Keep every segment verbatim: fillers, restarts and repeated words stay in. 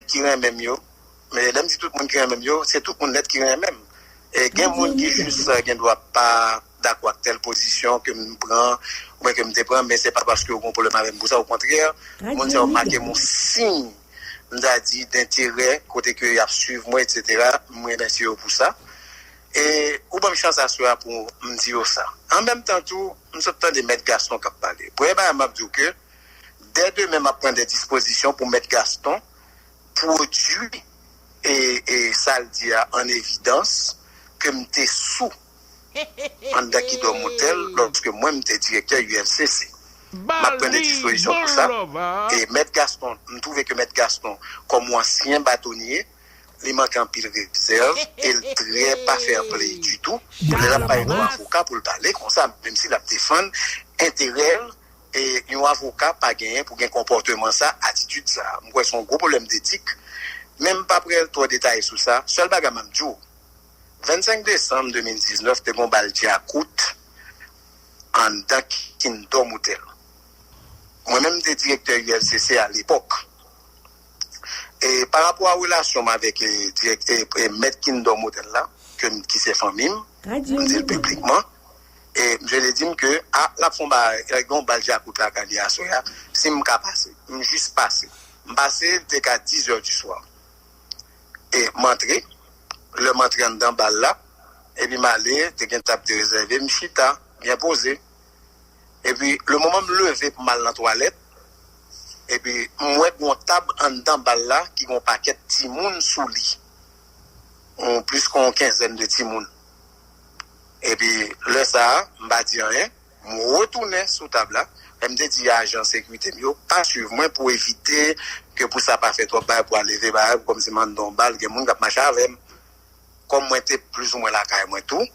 ki renmen m yo, men lè m di tout moun ki renmen m yo, se tout moun nèt ki renmen m. E gen moun ki jis, eh, gen dwa pa dakò ak tèl pozisyon ke m pran, oubyen ke m te pran, men se pa paske yo gen pwoblèm avè m pou sa, okontrè, moun sa yo make m yon siy, m ta di, denterè, kote ke y ap swiv mwen, etsetera. M remèsye yo pou sa. E ou ban m chans aswè a pou m di yo sa. An menm tan tou, m sot tande Mèt Gaston k ap pale. Premye bagay m ap di w ke, dè demen, m ap pran de dispozisyon pou Mèt Gaston pwodui e, e sa l di a an evidans ke m te sou anndan Kidò Motèl lòske mwen m te direktè U L C C. M ap pran de dispozisyon pou sa. E Mèt Gaston, m twouve ke Mèt Gaston, kòm yon ansyen batonye, li manke anpil rezèv e l trè pa fair play ditou. Lè l ap pale de yon avoka pou l pale konsa, menm si l ap defann enterè l, e yon avoka pa genyen pou gen konpòteman sa, atitid sa. M kwè se yon gwo pwoblèm detik, men m p ap rele twò detaye sou sa. Sèl bagay m ap di w, vennsenk desanm de mil diznèf, te gen yon bal dyakout anndan Kingdom Hotel. Mwen menm, m te direktè U L C C a lepòk. E pa rapò a relasyon m avèk, e, dirèk-, e, e, mèt Kingdom Hotel la, ke m, ki se fanmi m, m di l piblikman, e misye te di m ke, a, l ap fè yon bagay, gen yon bal dyakout lakay li aswè a, si m ka pase. M jis pase. M pase, li te ka dizè di swa. E m antre, lè m antre anndan bal la, epi m ale, te gen tab te rezève, m chita, byen poze. Epi, lemoman m leve pou m al nan twalèt, epi m wè gen yon tab anndan bal la ki gen yon pakèt timoun sou li. Yon plis ke yon kenzèn de timoun. Epi, lè sa a, m pa di anyen, m retounen sou tab la. Lè m te di ajan sekirite m yo, pa swiv mwen pou evite ke pou sa pa fè twòp bagay, pou al leve bagay, pou kòmsi m anndan yon bal, gen moun k ap mache avè m. Kòm mwen te plizoumwen lakay mwen tou,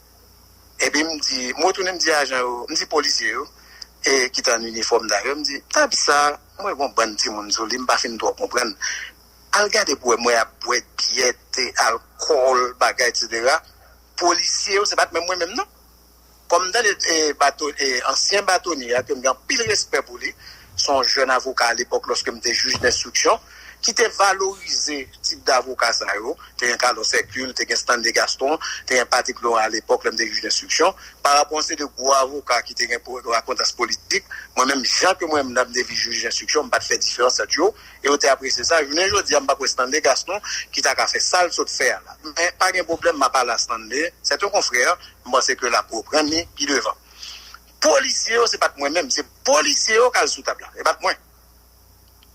epi m di, m retounen m di ajan yo, m di polisye yo, e ki t an inifòm dayè, m di, tab sa, m wè gon bann timoun sou li, m pa fin twò konprann. Al gade pou wè, m wè y ap bwè byè, te, alkòl, bagay, etsetera. Polisye yo, se pa t menm mwen menm, non. Kòm m tande, e, bato, e, ansyen batonye a, ke m gen anpil respè pou li, se yon jèn avoka alepòk, lòske m te jij denstriksyon, ki te valorize tip davoka sa yo. Te gen Carlos Hercule, te gen Stanley Gaston, te gen Patrick Laurent alepòk, lè m te jij denstriksyon. Pa rapò a yon seri de gwo avoka ki te gen pou rakontans politik, mwen menm, jan ke mwen menm, lè m te vin jij denstriksyon, m pa t fè diferans ant yo, e yo te apresye sa. Jounen jodi a, m pa kwè Stanley Gaston ki ta ka fè sa l sot fè a la. Men, pa gen pwoblèm, m ap pale a Stanley, c'est un confrère, m panse ke l ap reprann li pi devan. Polisye yo, se pa t mwen menm, se polisye yo k al sou tab la, e pa t mwen.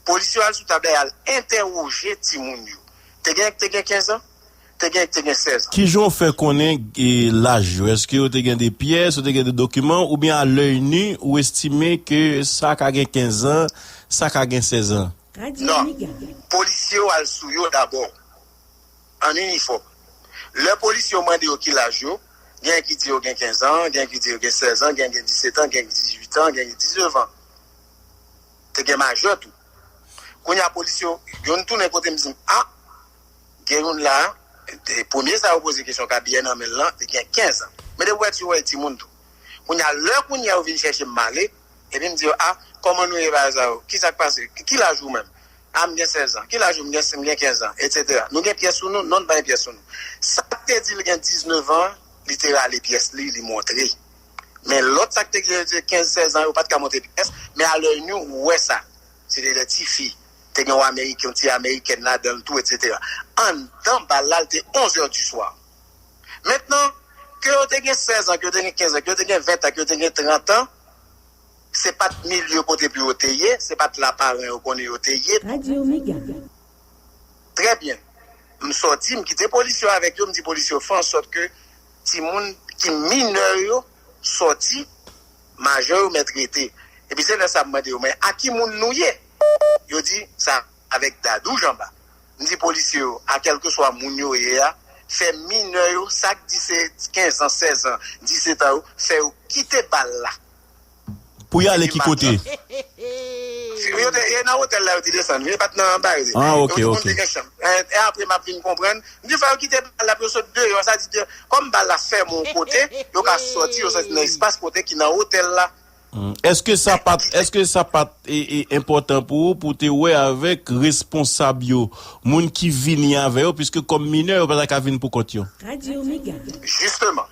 Polisye yo al sou tab la, y al entèwoje timoun yo. Te gen, te gen kenz an, te gen, te gen sèz an. Kijan w fè konnen, e, laj yo? Èske yo te gen de pyès, yo te gen de dokiman, oubyen a lèy ni, ou estime ke sa ka gen kenz an, sa ka gen sèz an? Non. Polisye yo al sou yo dabò. An inifòm. Lè polisye yo mande yo ki laj yo, gen ki di yo gen kenz an, gen ki di yo gen sèz an, gen gen disèt an, gen gen dizuit an, gen gen diznèf an. Te gen majè tou. Kounye a, polisye yo, youn tounen kote m, di m, a, gen youn la, te, premye sa yo poze kesyon, kabiyè nan men l lan, te gen kenz an. Men depi w wè ti, w wè timoun tou. Kounye a, lè kounye a yo vin chèche m, m ale, epi m di yo, a, kòman nou ye, bagay sa yo? Kisa k pase? Ki, ki laj ou menm? A, m gen sèz an. Ki laj ou? M gen, m gen kenz an, etsetera. Nou gen pyès sou nou? Non, n pa gen pyès sou nou. Sa k te di l gen diznèf an, li te rale pyès li, li montre. Men lòt sa k te gen kenz, sèz an, yo pa t ka montre pyès, men a lèy ni, ou wè sa. Se te de tifi. Te gen yon ameriken, yon ti amerikèn ladan l tou, etsetera. Anndan bal la, l te onz è di swa. Mentnan, ke yo te gen sèz an, ke yo te gen kenz an, ke yo te gen ven an, ke yo te gen trant an, se pa t milye kote pou yo te ye, se pa t la paran yo konnen yo te ye. Trè byen. M sòti, m kite polisye yo avèk yo, m di polisye yo fè ansòt ke timoun ki minè yo sòti, majè yo mèt rete. Epi se lè sa a m mande yo, men a ki moun nou ye? Yo di, sa avèk Dadou Janba. M di polisye yo, a kèlkeswa moun yo ye a, fè minè yo, sa k di se kenz an, sèz an, disèt an yo, fè yo kite bal la. Pou y ale ki kote? Yo te, e nan otèl la yo te desann, wi, e pa t nan anba yo te. Ah, ok, ok. Yo te konn te gen chanm. E, e apre m ap vin konprann. M di fò yo kite bal la pou yo sot deyò, sa di ke kòm bal la fèmen yon kote, yo ka sòti, yo sòti nan espas kote ki nan otèl la. Èske sa pa t, èske sa pa t e, e, enpòtan pou ou, pou w te wè avèk responsab yo, moun ki vini avè yo, piske kòm minè, yo pa ta ka vin pou kont yo? Jisteman,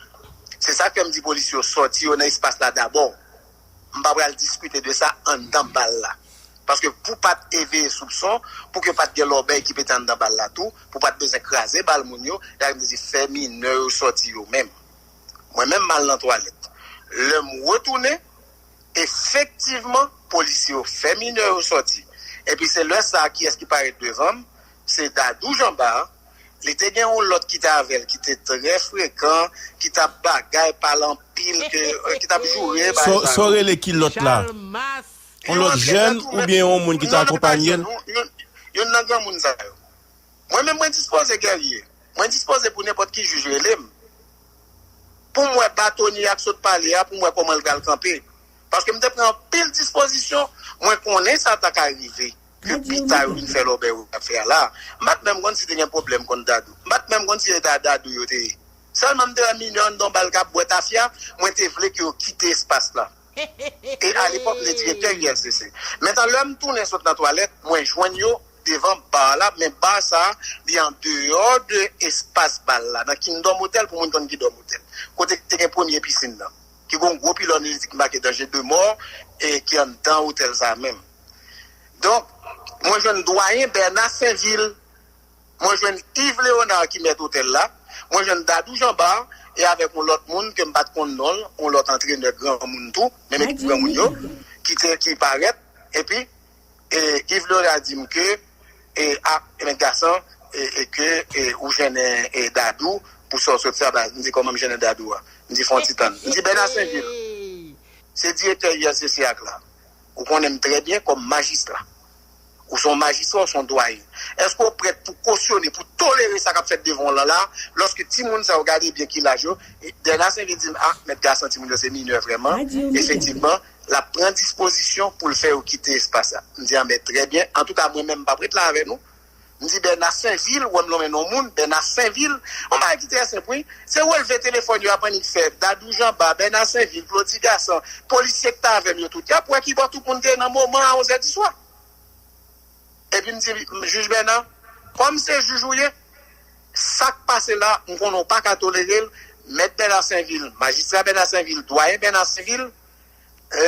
se sa k fè m di polisye yo sòti yo nan espas la dabò. M pa pral diskite de sa anndan bal la. Paske pou pa t eveye soupson, pou ke pa t gen lòbèy ki pete anndan bal la tou, pou pa t bezwen kraze bal moun yo, y a di fè minè yo sòti yo menm. Mwen menm m al nan twalèt. Lè m retounen, efektivman, polisye yo fè minè yo sòti. Epi se lè sa a kiyès ki parèt devan m, se Dadou Janba, li te gen yon lòt ki te avè l, ki te trè frekan, ki t ap bagay, pale anpil, ke, ki t ap joure, bagay sa yo. Sa w rele ki lòt la? Yon lòt jèn oubyen yon moun ki te akonpanye l? Youn nan granmoun sa yo. Mwen menm mwen dispoze gèrye. Mwen dispoze pou nenpòt ki jij rele m. Pou m wè batonye a k sot pale a, pou m wè kòman l pral kanpe. Paske m te pran anpil dispozisyon, mwen konnen sa ta ka rive. Ke pita yo vin fè lòbèy yo ap fè a la. M pa t menm konn si te gen pwoblèm kont Dadou. M pa t menm konn si se ta Dadou yo te ye. Sèlman m te wè minè anndan bal k ap bwè tafya, mwen te vle ke yo kite espas la. E alepòk, m te direktè U L C C. Mentan, lè m tounen sot nan twalèt, mwen jwenn yo devan ba la, men ba sa a, li andeyò de espas bal la, nan Kingdom Hotel, pou moun konn Kingdom Hotel. Kote ki te gen premye pisin nan, ki gen yon gwo pilòn elektrik make danje de mò, e ki anndan otèl sa a menm. Donk, mwen jwenn dwayen Bèna Senvil, mwen jwenn Yves Léonard ki mèt otèl la, mwen jwenn Dadou Janba, e avèk yon lòt moun ke m pa t konn non l, yon lòt antrenè granmoun tou, menm ekip granmoun yo, ki te, ki parèt, epi, e, Yves Léonard di m ke, e, a, e, mèt Gasan, e, e ke, e, ou jennen, e, Dadou, pou sa w sot fè a, m di kòman m jennen Dadou a, m di fè yon ti tann, m di Bèna Senvil, se direktè U L C C a k la. Ou konnen m trè byen kòm majistra. Ou se yon majistra, ou se yon dwayen. Èske w prèt pou kosyone, pou tolere sa k ap fèt devan w lan la, lòske timoun sa yo, gade byen ki laj yo, e Bèna Senvil di m, a, mèt Gasan, timoun yo se minè vrèman, efektivman, l ap pran dispozisyon pou l fè yo kite espas la. M di, a, men trè byen, antouka, mwen menm, m p ap ret la avè nou. M di Bèna Senvil, wè m lonmen non moun, Bèna Senvil, yon bagay ki trè senp wi, se relve telefòn yo ap annik fè, Dadou Janba, Bèna Senvil, Claudy Gasan, polisye k t avè m yo tout, y ap wè kibò tout moun te ye nan moman a onzè di swa. Epi m di, jij Bèna, kòm se jij ou ye, sa k pase la, m konnen w pa ka tolere l, mèt Bèna Senvil, majistra Bèna Senvil, dwayen Bèna Senvil,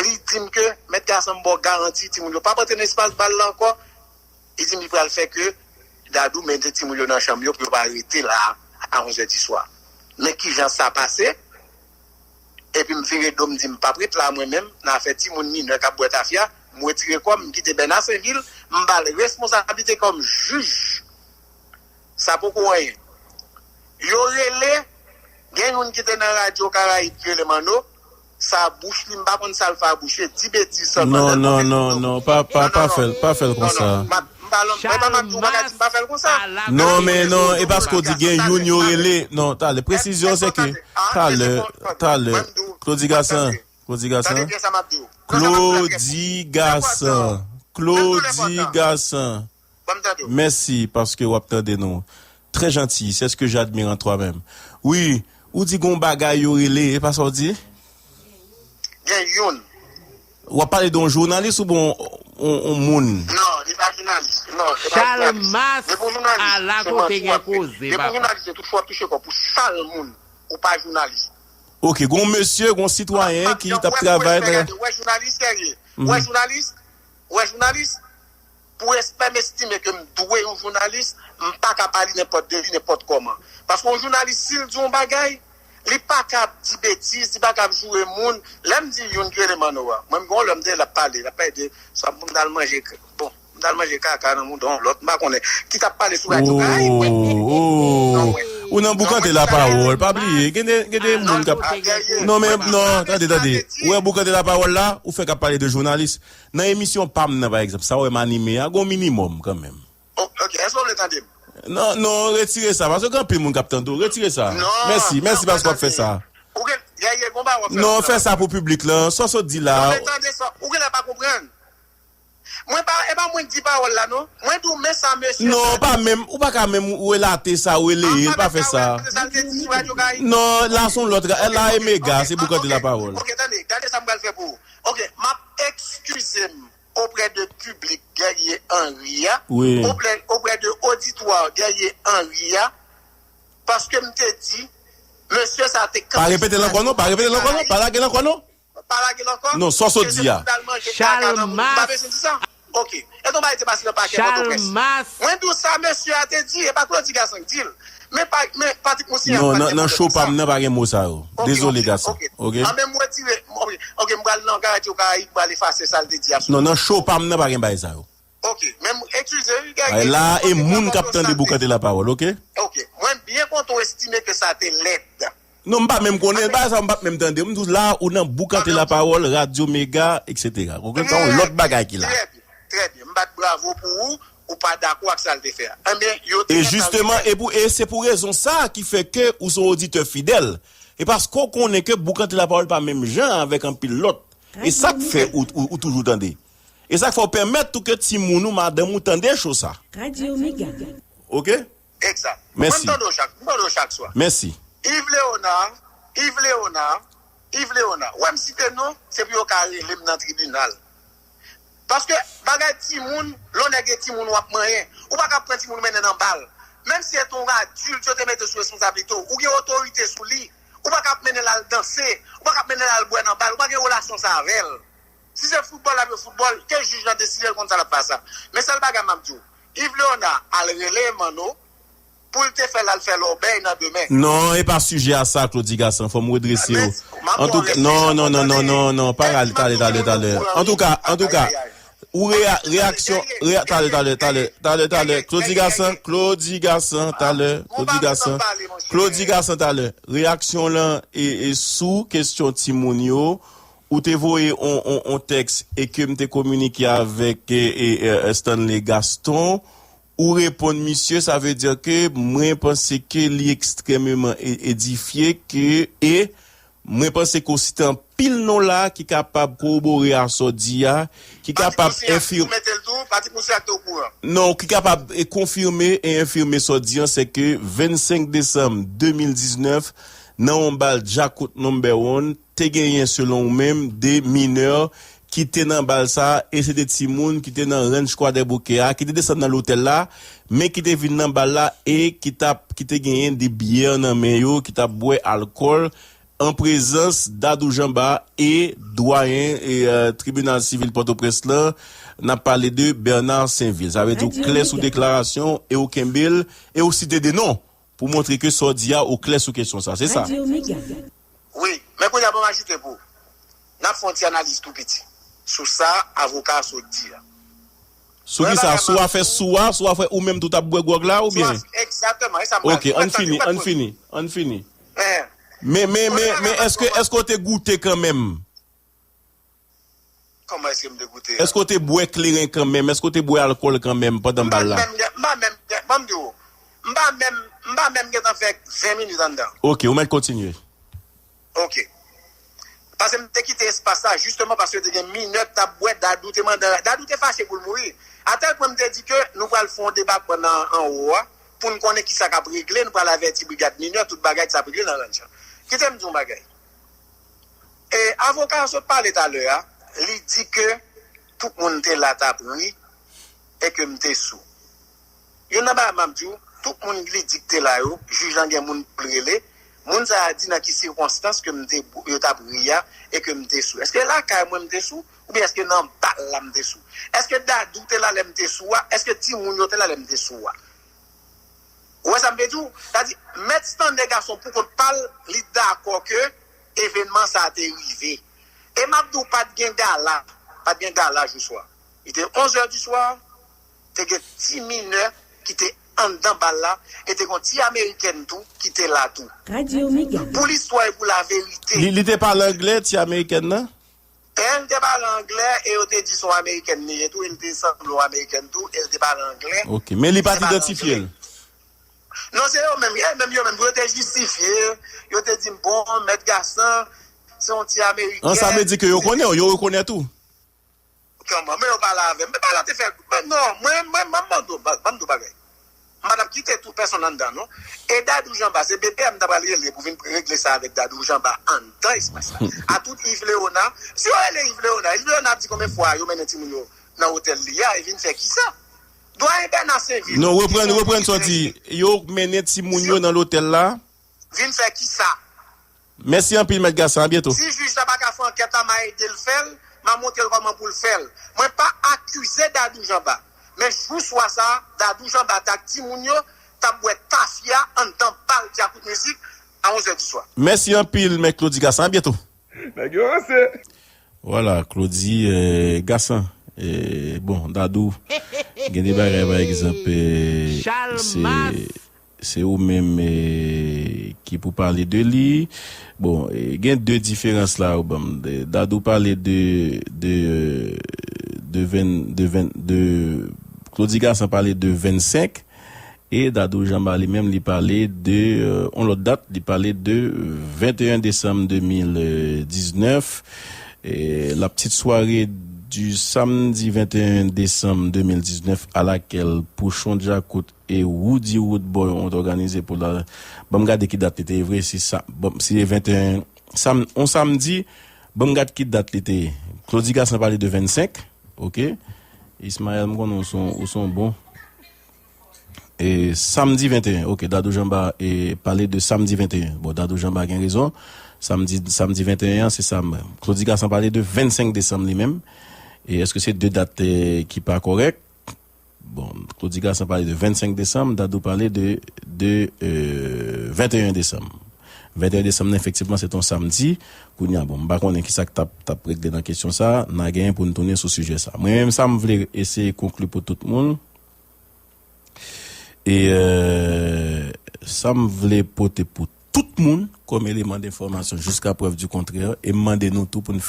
li di m ke mèt Gasan m ba w garanti, timoun yo p ap antre nan espas bal la ankò, li di m li pral fè ke Dadou mete timoun yo nan chanm yo pou yo pa rete la a onzè di swa. Men kijan sa pase, epi m vire do m di m p ap ret la mwen menm, nan afè timoun minè k ap bwè tafya, m retire kò m, m kite Bèna Senvil, m ba l responsablite kòm jij. Sa poko anyen. Yo rele, gen youn ki te nan radyo Karayib ki rele Manno, sa bouch li, m pa konn sa l fè a bouch li, di betiz sèlman. Non, non, non, non, pa, pa, pa fè l, pa fè l konsa. Non, men non, e paske w di gen youn yo rele. Non, talè, presizyon se ke, talè, talè, Claudy Gasan, Claudy Gasan, Claudy Gasan, Claudy Gasan. Mèsi paske w ap tande nou. Très gentil, c'est ce que j'admire en toi-même. Wi, ou di gon bagay yo rele, e pa sa w di? Gen youn. W ap pale de yon jounalis oubyen yon, yon, yon moun? Non, li pa jounalis. Non, se pa jounalis. Depi yon jounalis, se manti w ap fè. Depi yon jounalis, se tout fwa w ap touche kò pou sal moun, ou pa jounalis. Ok, gon mesye, gon sitwayen ki t ap travay nan. Ou wè jounalis, serye. Ou wè jounalis, ou wè jounalis, pou respè m estime ke m dwe yon jounalis, m pa ka pale nenpòt de li, nenpòt kòman. Paske yon jounalis, si l di yon bagay, li pa ka ap di betiz, li pa ka ap joure moun. Lè m di youn ki rele Manno a, mwen m gen yon lè m tande l ap pale, l ap pale de sa pou m t al manje, bon, m t al manje kaka nan mouda yon lòt, m pa konnen, ki t ap pale sou radyo Karayib, wi. Oh, oh. Ou nan boukante lapawòl, pa bliye, gen de, gen de moun k ap, non, men, non, tande, tande. Ou wè boukante lapawòl la, ou fèk ap pale de jounalis. Nan emisyon pa m nan, pa egzanp, sa w wè m anime a, gon minimòm kanmenm. Ok, èske w vle tande m? Non, non, retire sa, paske gen anpil moun k ap tande w. Retire sa. Mèsi, mèsi paske w ap fè sa. Ou gen, gen, gen, gon bagay w ap fè. Non, fè sa pou piblik lan. Sa w sot di la. Ou vle tande sa, ou genlè pa konprann. Mwen pa, e pa mwen ki di pawòl la, non. Mwen di w, men sa mesye sa di. Non, pa menm, ou pa ka menm relate sa, releye, pa fè sa. Sa l te di sou Radyo Karayib. Non, la se yon lòt, la e Mega, se pou kante lapawòl. Ok, tande, gade sa m pral fè pou ou. Ok, m ap ekskize m oprè de piblik Guerrier Henry a, oprè, oprè de oditwa Guerrier Henry a, paske m te di, mesye sa te kanpe. Pa repete l ankò non, pa repete l ankò non, pa lage l ankò non. Pa lage l ankò. Non, sa w sot di a. Chalmas. M pa bezwen di sa. Ok. E ton bagay te pase nan pakè Pòtoprens. Chalmas. Mwen di w sa mesye a te di, e pa Claudy Gassant ki di l. Men pa, men Patrick Moussignac pa t gen pwoblèm pou sa. Non, nan, nan show pa m nan pa gen mo sa yo. Dezole gason. Ok. Anben m retire, ok, ok, m pral nan Radyo Karayib, m pral efase sa l te di a sou. Non, nan show pa m nan pa gen bagay sa yo. Ok, men m, eskize wi, Guerrier. Ay, la, e moun k ap tande Boukante Lapawòl, ok? Ok, mwen byen kontan w estime ke sa te lèd. Non, m pa menm konnen, bagay sa m pa t menm tande. M di w la, ou nan Boukante Lapawòl, Radyo Mega, et cetera. Ou konprann, se yon lòt bagay ki la. Trè byen, trè byen. M bat bravo pou ou, ou pa dakò ak sa l te fè a. Enben, yo te... E jisteman, e pou, e se pou rezon sa a ki fè ke ou se yon oditè fidèl. E paske w konnen ke Boukante Lapawòl pa menm jan avèk anpil lòt. E sa k fè ou, ou, ou toujou tande. E sa k fè w pèmèt tou ke timoun ou, madanm ou tande cho sa. Radyo Mega. Ok? Egzat. Mèsi. Mwen, m tande w chak, m tande w chak swa. Mèsi. Yves Léonard, Yves Léonard, Yves Léonard. Ou wè m site non, se pou yo ka rele m nan tribinal. Paske bagay timoun, lè w nèg e timoun w ap manyen. Ou pa ka pran timoun mennen nan bal. Menm si se te yon adilt yo te mete sou responsablite w, ou gen otorite sou li. Ou pa ka ap mennen l al danse. Ou pa ka ap mennen l al bwè nan bal. Ou pa gen relasyon sa avè l. Si se foutbòl l ap jwe foutbòl, ke jij lan deside l konn sa l ap fè a sa. Men sèl bagay m ap di w, Yves Léonard al rele Manno pou l te fè l al fè lòbèy nan demen. Non, e pa sijè a sa, Claudy Gassant, fò m redrese w. Antouka, non, non, non, non, non, non, pa rale, talè, talè, talè. Antouka, antouka, ou reya-, reyaksyon, reya-, talè, talè, talè, talè, talè, Claudy Gassant, Claudy Gassant, talè, Claudy Gassant, Claudy Gassant, talè. Reyaksyon lan e, e sou kesyon timoun yo, ou te voye on, on, on tèks e ke m te kominike avèk, e, e, e, Stanley Gaston, ou reponn misye, sa vle di ke mwen panse ke li ekstrèmeman e-, edifye, ke, e mwen panse ke w site anpil non la ki kapab kowobore a sa w di a, ki kapab enfirme. Ou mete l tou, Patrick Moussignac te okouran. Non, ki kapab e konfime e enfime sa w di an, se ke vennsenk desanm de mil diznèf, nan yon bal Djakout Number One, te genyen, selon ou menm, de minè ki te nan bal sa a, e se te timoun ki te nan Ranch Kwadèboukè a, ki te desann nan lotèl la, men ki te vin nan bal la e ki t ap, ki te genyen de byè nan men yo, ki t ap bwè alkòl, an prezans Dadou Jean Bart e dwayen e, e, tribinal sivil Pòtoprens lan, n ap pale de Bernard Sainvil. Sa vle di ou klè sou deklarasyon e ou kenbe l e ou site de non pou montre ke sa w di a, ou klè sou kesyon sa. Se sa. Wi, men kounye a ban m ajoute pou ou. N ap fè yon ti analiz tou piti sou sa avoka a sot di a. Sou ki sa? Sou afè sou a, sou afè ou menm tou t ap bwè gwòg la, oubyen? Egzakteman, e sa m pral di. Ok, ann fini, ann fini, ann fini. Men, men, men, men, èske, èske w te goute kanmenm? Kòman èske m te goute a? Èske w te bwè kleren kanmenm? Èske w te bwè alkòl kanmenm pandan bal la? M pa menm gen, m pa menm gen, ban m di w, m pa menm, m pa menm gentan fè ven minit anndan. Ok, ou mèt kontinye. Ok. Paske m te kite espas la jisteman paske te gen minè k t ap bwè, Dadou te mande, Dadou te fache pou l mouri. Atèl pwen m te di ke nou pral fè yon debakman nan anwo a pou n konnen kisa k ap regle, nou pral avèti brigad minè, tout bagay ki sa ap regle nan ranch lan. Kite m di w yon bagay. E avoka a sot pale talè a, li di ke tout moun te la t ap ri e ke m te sou. Youn nan bagay m ap di w, tout moun li di k te la yo, jij lan gen moun pou l rele. Moun sa a di nan ki sikonstans ke m te, yo t ap ri a e ke m te sou. Èske lakay mwen m te sou? Oubyen èske nan bal la m te sou? Èske Dadou te la lè m te sou a? Èske timoun yo te la lè m te sou a? Ou wè sa m vle di w? Sa di, Mèt Stanley Gaston pou kont pa l, li dakò ke evènman sa a te rive. E m ap di w, pa t gen gala, pa t gen gala jou swa. Li te onz è di swa, te gen ti minè ki te anndan bal la, e te gen yon ti amerikèn tou ki te la tou. Radyo Mega. Pou listwa e pou laverite. Li, li te pale anglè, ti amerikèn nan? E l te pale anglè, e yo te di se yon amerikèn li ye tou, e l te sanble yon amerikèn tou, e l te pale anglè. Ok, men li pa t idantifye l. Non, se yo menm, e menm yo menm, yo te jistifye, yo te di m, bon, Mèt Gaston, se yon ti amerikèn. An, sa vle di ke yo konnen w, yo rekonèt ou? Kòman? Men yo pale avè m. Men pale te fè. Men non, mwen, mwen, mwen, mwen, mwen, mwen, mwen, bagay. M pa t ap kite tout pèsonn anndan, non. E Dadou Janba, se B P M ta pral rele pou vin regle sa avèk Dadou Janba anndan espas la. A tout Yves Léona, si yo rele Yves Léona, Yves Léona ap di konbyen fwa yo mennen timoun yo nan otèl li a, e vin fè kisa? Dwayen Bèna Senvil. Non, reprann, reprann sa w di. Yo mennen timoun yo nan lotèl la. Vin fè kisa? Mèsi anpil, Mèt Gasan. A byento. Si jij la pa ka fè ankèt la, m a ede l fè l, m a montre l kòman pou l fè l. Mwen pa akize Dadou Janba. Men jou swa sa a, Dadou Janba t ak timoun yo t ap bwè tafya anndan bal Djakout Mizik a onz è di swa. Mèsi anpil, Mèt Claudy Gasan. A byento. Nèg yo ranse. Vwala, Claudy, eh, Gasan. Eh, bon, Dadou, gen de bagay, pa egzanp, eh, se, se ou menm, eh, ki pou pale de li. Bon, eh, gen de diferans la ou ban m. De- Dadou pale de, de, de ven, de ven, de, Claudy Gasan pale de vennsenk. E Dadou Janba li menm, li pale de, euh, yon lòt dat, li pale de venteyen desanm de mil diznèf. E la petite soirée du samedi vingt et un décembre deux mille dix-neuf à laquelle Pouchon Djakout et Roody Roodboy ont organisé pour la. Ban m gade ki dat li te ye vre, si sa, bon, si se venteyen, sam, on samdi, ban m gade ki dat li te ye. Claudy Gasan pale de vennsenk, ok. Ismaël, m konnen ou son, ou son bon. E samdi venteyen, ok, Dadou Janba e pale de samdi venteyen. Bon, Dadou Janba gen rezon. Samdi, samdi venteyen an, se sa menm. Claudy Gasan pale de vennsenk desanm li menm. E èske se de dat, eh, ki pa kòrèk? Bon, Claudy Gasan pale de vennsenk desanm, Dadou pale de, de, euh, venteyen desanm. Venteyen desanm nan, efektivman, se t on samdi. Kounye a, bon, m pa konnen ki sa k t ap, t ap regle nan kesyon sa a. N a genyen pou n tounen sou sijè sa a. Mwen menm, sa m vle eseye konkli pou tout moun. E, euh, sa m vle pote pou tout moun kòm eleman denfòmasyon jiska prèv di kontrè, e m mande nou tou pou n